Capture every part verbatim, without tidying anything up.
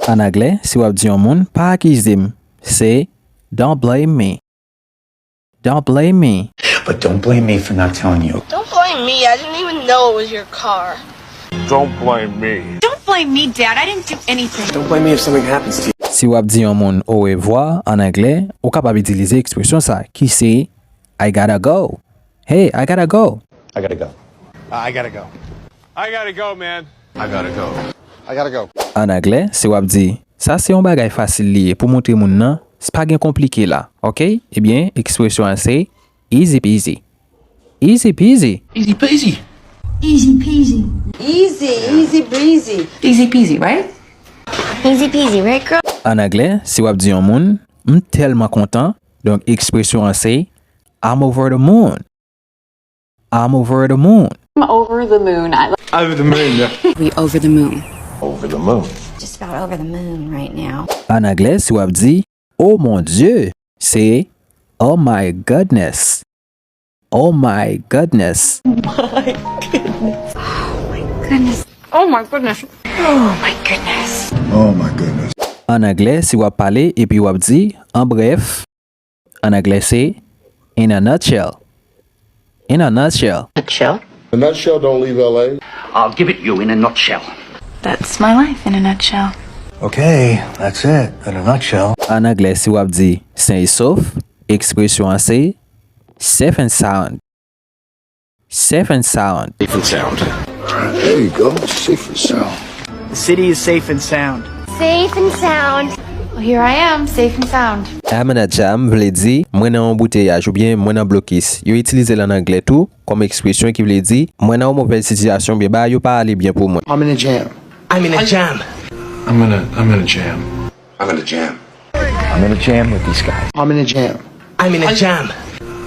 An anglè, si w ap di yon moun, pa akize m, se don't blame me. Don't blame me. But don't blame me for not telling you. Don't blame me. I didn't even know it was your car. Don't blame me. Don't blame me, Dad. I didn't do anything. Don't blame me if something happens to you. Si w ap di yon moun orevwa an anglè, ou kapab itilize ekspresyon sa ki se I gotta go. Hey, I gotta go. I gotta go. I gotta go. I gotta go, man. I gotta go. I gotta go. An anglè, si w ap di, sa se yon bagay fasil li ye pou montre moun nan, s pa gen konplike la, oke? Ebyen, ekspresyon an se easy peasy. Easy peasy. Easy peasy. Easy peasy. Easy, easy breezy. Easy peasy, right? Easy peasy, right, girl? An anglè, si w ap di yon moun, m tèlman kontan, donk ekspresyon an se I'm over the moon. I'm over the moon. I'm over the moon. I Over the moon. We over the moon. Over the moon. Just about over the moon right now. An anglè, si w ap di, oh mon Dieu, se oh my goodness. Oh my goodness. Oh my goodness. Goodness. Oh my goodness. Oh my goodness. Oh my goodness. An anglè, si w ap pale epi w ap di, an brèf, an anglè se in a nutshell. In a nutshell. Nutshell. The nutshell don't leave L A. I'll give it you in a nutshell. That's my life in a nutshell. Okay, that's it in a nutshell. An anglè, si w ap di sain e sof, ekspresyon an se safe and sound. Safe and sound. Safe and sound. There you go. Safe and sound. The city is safe and sound. Safe and sound. Well, here I am, safe and sound. I'm in a jam vle di mwen nan yon bouteyaj oubyen mwen nan blokis. Yo itilize l an anglè tou kòm ekspresyon ki vle di mwen nan yon movèz sitiyasyon oubyen bagay yo pa ale byen pou mwen. I'm in a jam. I'm in a jam. I'm in a I'm in a jam. I'm in a jam. I'm in a jam with these guys. I'm in a jam. I'm in a jam.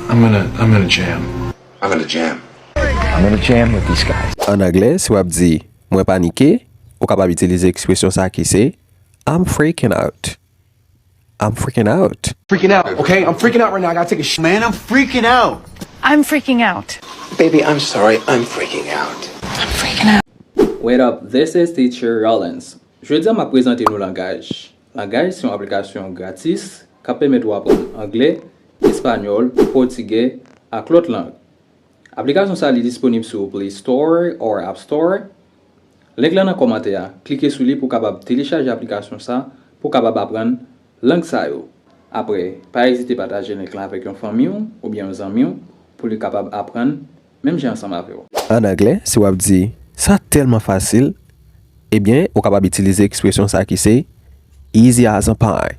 I'm in a I'm in a jam. I'm in a jam. I'm in a jam with these guys. An anglè, si w ap di mwen panike, ou kapab itilize ekspresyon sa ki se I'm freaking out. I'm freaking out. Freaking out, okay? I'm freaking out right now. I gotta take a sh. Man, I'm freaking out. I'm freaking out. Baby, I'm sorry. I'm freaking out. I'm freaking out. What up, this is teacher Rollins. Jodi a m ap prezante nou langaj. Langaj se yon aplikasyon gratis k ap pèmèt ou aprann anglè, espanyòl, pòtigè ak lòt lang. Aplikasyon sa a li disponib sou Play Store or App Store. Link lan nan kòmantè a. Klike sou li pou w kapab telechaje aplikasyon sa pou w kapab aprann lang sa yo. Apre, pa ezite pataje link lan avèk yon fanmi w oubyen yon zanmi w pou li kapab aprann menm jan ansanm avè w. An anglè, si w ap di sa tèlman fasil, ebyen, ou kapab itilize ekspresyon sa ki se easy as a pie.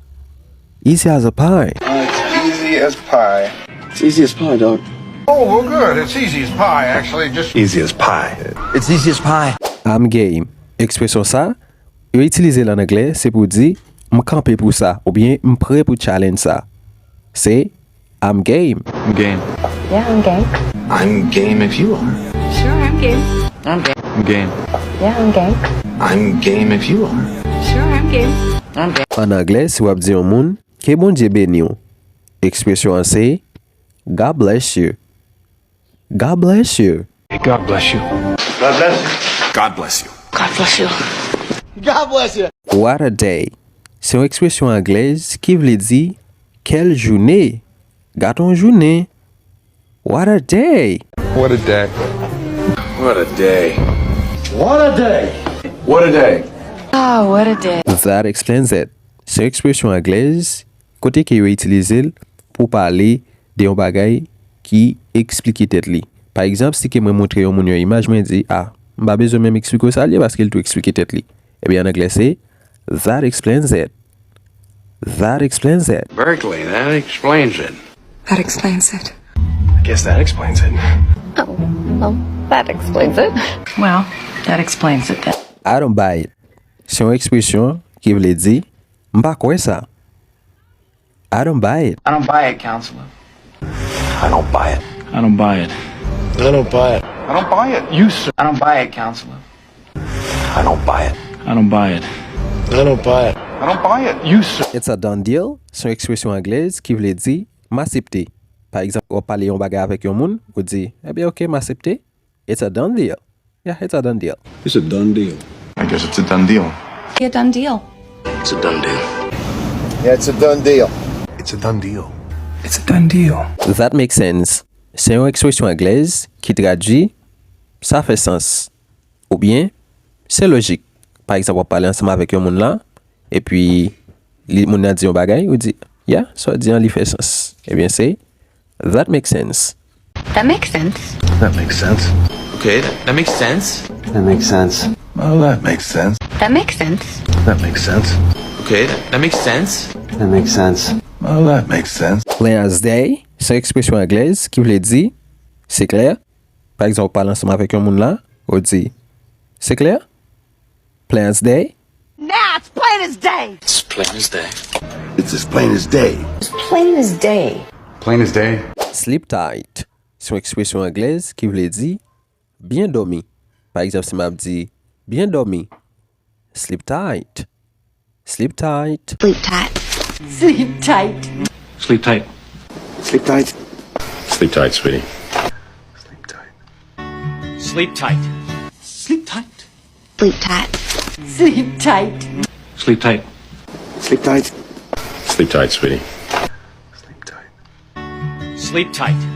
Easy as a pie. It's easy as pie. It's easy as pie, dog. Oh, well, good. It's easy as pie, actually. Just easy as pie. It's easy as pie. I'm game. Ekspresyon sa, yo itilize l an anglè, se pou di m kanpe pou sa oubyen m prè pou challenge sa. Se I'm game. I'm game. Yeah, I'm game. I'm game if you are. Sure, I'm game. I'm game. I'm game. Yeah, I'm game. I'm game if you are. Sure, I'm game. I'm game. An anglè, si w ap di yon moun, ke Bondye beni w, ekspresyon an se God bless you. God bless you. Hey, God bless you. God bless you. God bless you. God bless you. God bless you. God bless you. What a day. Se yon ekspresyon anglèz ki vle di quelle journée. Gad yon jounen. What a day. What a day. What a day. What a day. What a day. Oh, what a day. That explains it. Se yon ekspresyon anglèz kote ke yo itilize l pou pale de yon bagay ki eksplike tèt li. Pa egzanp, si ke mwen montre yon moun yon imaj, mwen di, a, m pa bezwen menm eksplike w sa l ye paske l tou eksplike tèt li. Ebyen, an anglè, se that explains it. That explains it. Berkeley, that explains it. That explains it. I guess that explains it. Oh, well, that explains it. Well, that explains it then. I don't buy it. Se yon ekspresyon ki vle di, m pa kwè sa. I don't buy it. I don't buy it, counselor. I don't buy it. I don't buy it. I don't buy it. I don't buy it. You, sir. I don't buy it, counselor. I don't buy it. I don't buy it. I don't buy it. I don't buy it. You, sir. It's a done deal. Se yon ekspresyon anglèz ki vle di, m asepte. Pa egzanp, w ap pale yon bagay avèk yon moun, ou di, ebyen, oke, m asepte. It's a done deal. Yeah, it's a done deal. It's a done deal. I guess it's a done deal. A done deal. It's a done deal. Yeah, it's a done deal. It's a done deal. It's a done deal. That makes sense. Se yon ekspresyon anglèz ki tradui sa fè sans. Oubyen, se lojik. Pa egzanp, w ap pale ansanm avèk yon moun la, epi li, moun nan di yon bagay, ou di, yeah, sa w di an, li fè sans. Ebyen, se that makes sense. That makes sense. That makes sense. Okay, that, that makes sense. That makes sense. Well, that makes sense. That makes sense. That makes sense. Okay, that, that makes sense. That makes sense. Well, that makes sense. Plain as day, se yon ekspresyon anglèz ki vle di, se klè. Pa egzanp, w pale ansanm avèk yon moun la, ou di, se klè? Plain as day. Nah, it's plain as day. It's plain as day. It's as plain as day. It's plain as day. Plain as day. Sleep tight. Se yon ekspresyon anglèz ki vle di byen dòmi. Pa egzanp, si m ap di byen dòmi, sleep tight. Sleep tight. Sleep tight. Sleep tight. Sleep tight. Sleep tight. Sleep tight, sweetie. Sleep tight. Sleep tight. Sleep tight. Sleep tight. Sleep tight. Sleep tight. Sleep tight. Sleep tight, sweetie. Sleep tight. Sleep tight.